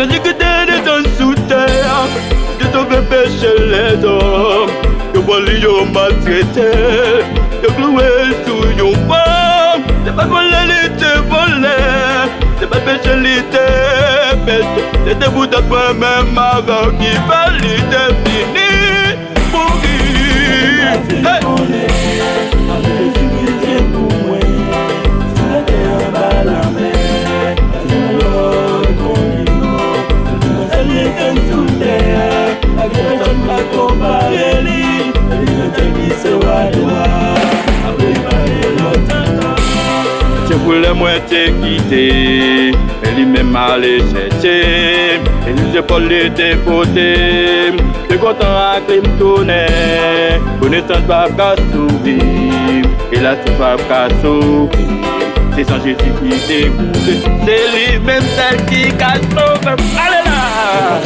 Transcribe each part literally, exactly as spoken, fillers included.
Jezi ki te desann sou tè a, li te sove peche lèzòm. Yo pran li, yo maltrete l, yo klouwe l sou yon kwa. Se pa vòlè li te vòlè, se pa peche li te peche. Se te pou tèt mwen menm avè w ki fè li te vini mouri. Hey! Se pou lè mwen te kite, men li menm ale chèche, e li se pòl li te pote. Te kontan ak li m tounen, konesans p ap ka sove, elas ou p ap ka sove. Se san Jezi ki te koute, se li menm sèl ki ka sove m. Ale la!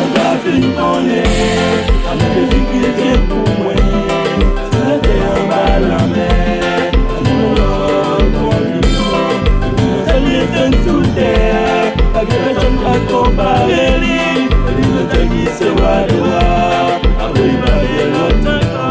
Mwen pa fin konnen, amou Jezi ki te pou mwen. Sou latè, anba lanmè, pa gen lòt kon li non. Li sèl li jwenn sou tè, pa gen pèsonn k ka konpare li. Li se Seyè ki se wa dè wa, apre li pa gen lòt ankò.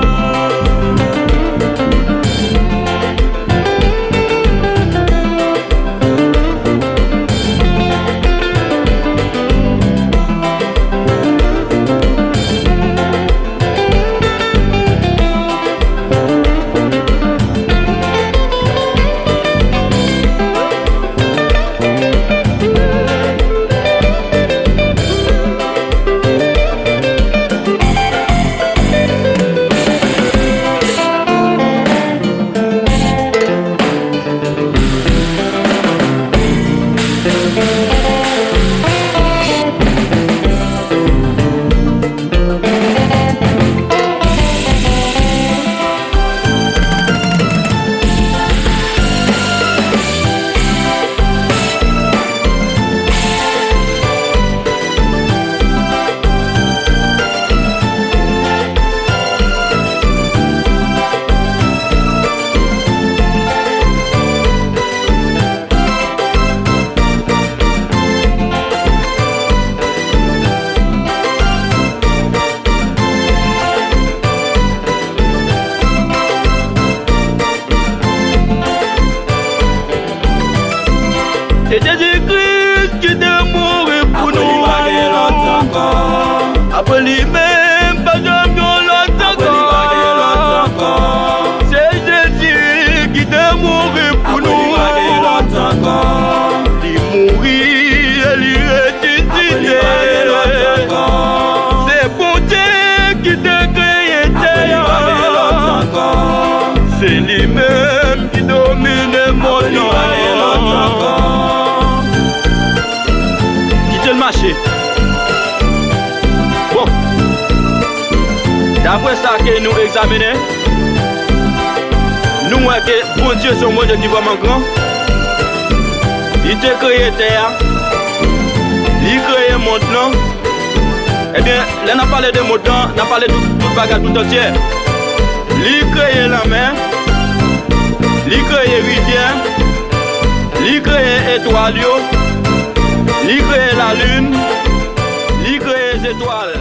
Se Jezi Kris ki te mouri pou nou. Apre li pa gen lòt ankò. Apre li menm, pa janm gen lòt ankò. Apre li pa gen lòt ankò. Se Jezi ki te mouri pou nou. Apre li pa gen lòt ankò. Li mouri e li resisite. Apre li pa gen lòt ankò. Se Bondye ki te kreye tè a. Apre li pa gen lòt ankò. Se li menm ki domine mond lan. Kite l mache. Bon. Daprè sa ke nou egzaminen, nou wè ke Bondye se yon Bondye ki vrèman gran. Li te kreye tè a. Li kreye mond lan. Ebyen, lè n ap pale de mond lan, n ap pale de tout bagay tout antye. Li kreye lanmè, li kreye rivyè, li kreye etwal yo, li kreye lalin, li kreye zetwal.